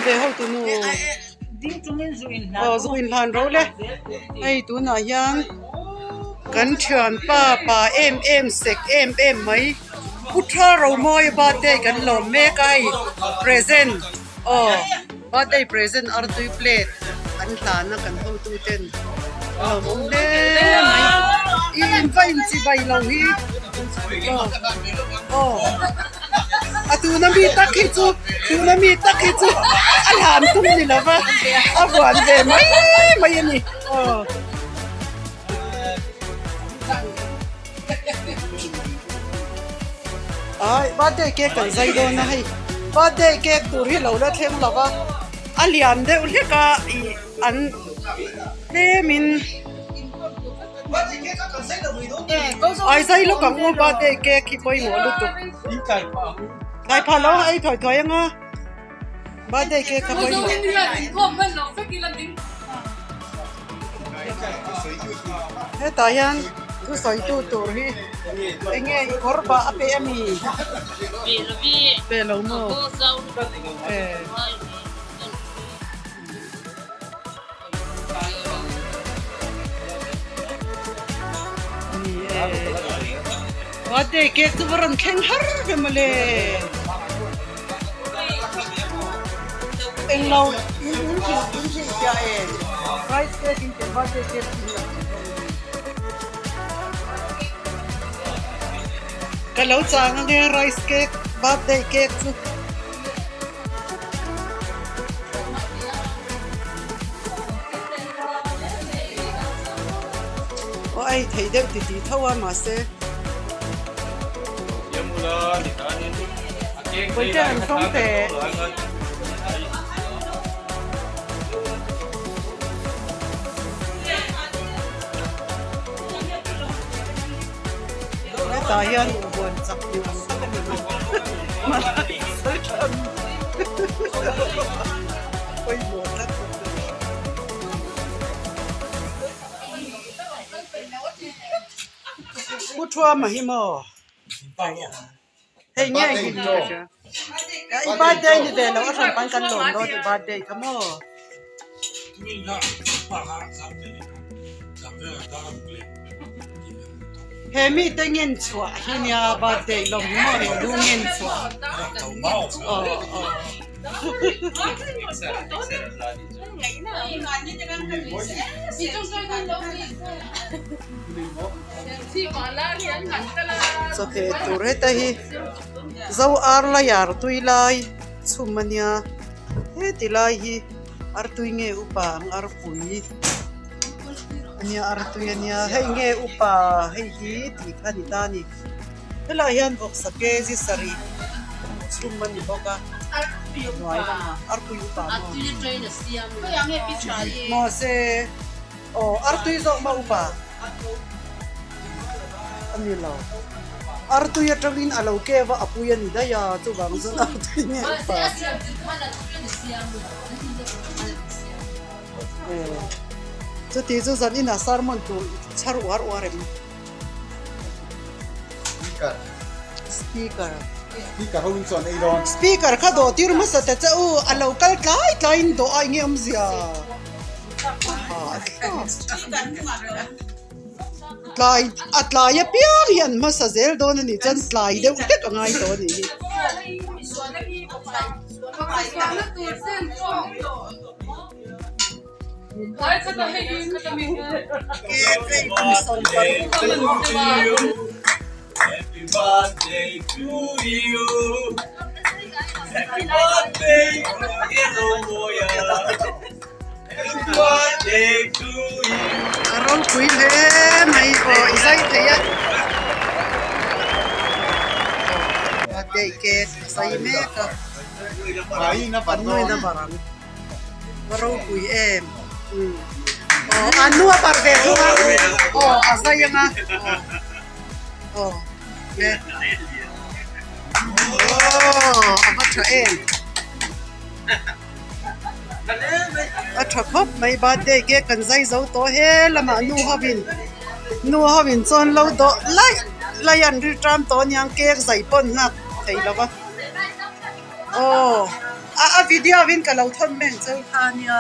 ve ho tunu aw zuk inhlan ro le hei tunah hian kan thianpa pa em em sek em em mai pu tha romawia birthday kan lawm mek a hei present aw birthday present artui plate an hlan a kan hotu ten a lawmawm hle mai i in va in chibai lo hi aw aw. A tuna mi tak hi chu tuna mi tak hi chu a hlan tum ni lo va a vuan ve mai mai a ni aw. Ai birthday cake kan zai dawn a hei birthday cake tur hi lo la thleng lo va a lian deuh hlek a ih an tlemin. Ai zai lawk ang u birthday cake hi pawimawh lutuk tlai phah lo a ei thuai thuai anga birthday cake kha pawimawh hetah hian thusawi tu tur hi eng nge i kawr bah a pe ami pe lo maw eh. Birthday cake chu va rawn thleng har ve mawle. Englo in in hrilh in hrilh fiah e. Rice cake in teh birthday cake chu in lo thleng dawn a ni. Ka lo chang ange rice cake birthday cake chu. Aw a ei theih deuh ti tih tho a mahse Pawite an tawng teh. Hetah hian huan chak ni awm tak a ni mai. Malai sawi tha mi pawimawh tlat bawk a ni. Pu Thuama hi maw? Hei nge hi ka hria. I birthday ni ve lo a hran pan kan lawm dawn i birthday kha maw? He mite ngen chhuah hi nia birthday lawm hi maw he lu ngen chhuah. Aw aw. Chawhmeh tur heta hi zo ar la yar tui lai chhum a nia heti lai hi artui nge upa ang arpui a nia artui a nia hei nge upa hei hi tih kha a ni ta a ni helaiah hian vawksa kg sarih chhum a ni bawk a hnuai lamah arpui upa maw mahse. Aw artui zawk mah upa a ni lo. Artui atangin a lo keu a, a pui a ni daih a, chuvang chuan artui nge upa. Chuti chu zan inah sermon tur chhar uar uar em? Speaker. Speaker. Speaker ho in chuan ei dawn. Speaker kha dawh tir hmasa ta che u, a lo kal tlai tlai in dawh a enge awmzia. Tlai a tlai apiang hi an hmasa zel dawn a nih chuan tlai deuh hlek a ngai tawh a nih hi. Happy birthday to you Happy birthday Happy birthday to you A ropui hle mai aw i zai thei a birthday cake a zai mek a an nuin a bar ang. Va ropui em aw a nu a parh ve thung a aw a zai anga aw aw le aw a va tha em a tha khawp mai birthday cake kan zai zo tawh he lamah nu ho in nu ho in chuan lo dawh laih laih a an rilṭam tawh aniang cake zai pawn nghak thei lo va aw. A a video in ka lo thawn mek cheu kha nia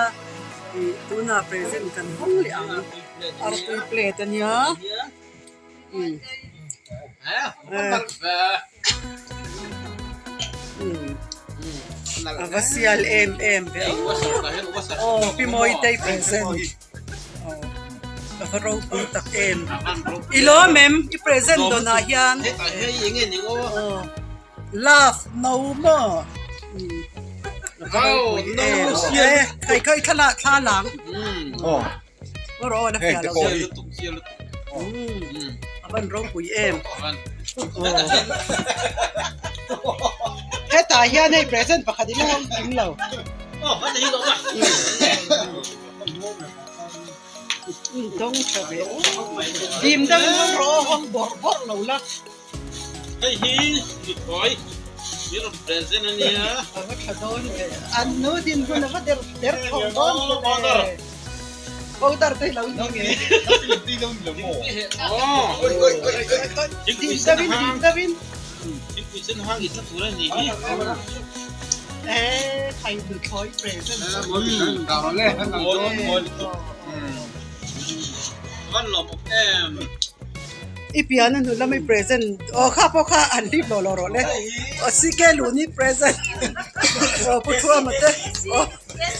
ih tunah present kan hawng leh ang artui plate ania umm umm a va sial em em ve aw pi mawitei present aw a va ropui tak em i lawm em i present dawnah hian aw. Love no maw khai khai thla thla lang aw la fiah lo a van ropui em hetah hian hei present pakhat ila awm kim lo dawng tha ve dim deuh in hawng rawh aw hawng bawrh bawrh lo la. Hei hi nuthlawi min rawn present a nia. A va tha dawn ve. An nu dinhmun a va der der thawh dawn ve le. Powder te hi lo ni nge. Dim deuhin dim deuhin. Thingpui sen hang i tla tur a ni hi. Ee khai nuthlawi present. Van lawm awm em. I pian a hnu lama i present aw kha pawh kha an hlip lo lo rawh le aw CK Luni present aw Pu Thuama te aw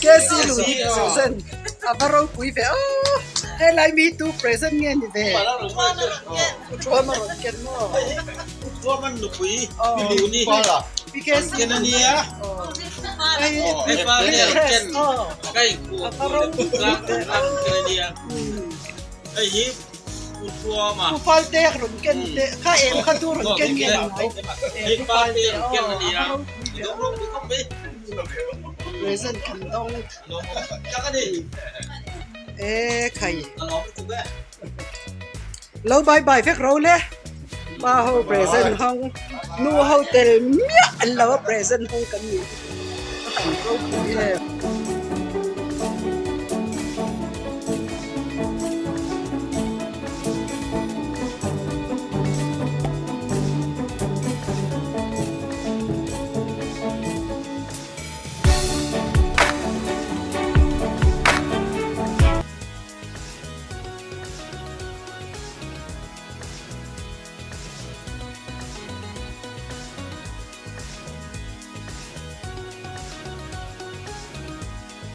KC Luni present a va ropui ve aw helai mi tu present nge ni ve Pu Thuama rawn ken maw Pu Thuama nupui Pi Luni Pi KC ken a nia hei hei pa te rawn ken kai khu a va ropui ve ken a nia hei hi Pu Falte a rawn ken teh kha em kha tu rawn ken nge ni ngai em Pu Falte aw a ropui ve aw present kan dawng e khai lo bye bye vek ro le pa ho present hawng nu ho tel miah an lo a present hawng kan ni a han ropui em.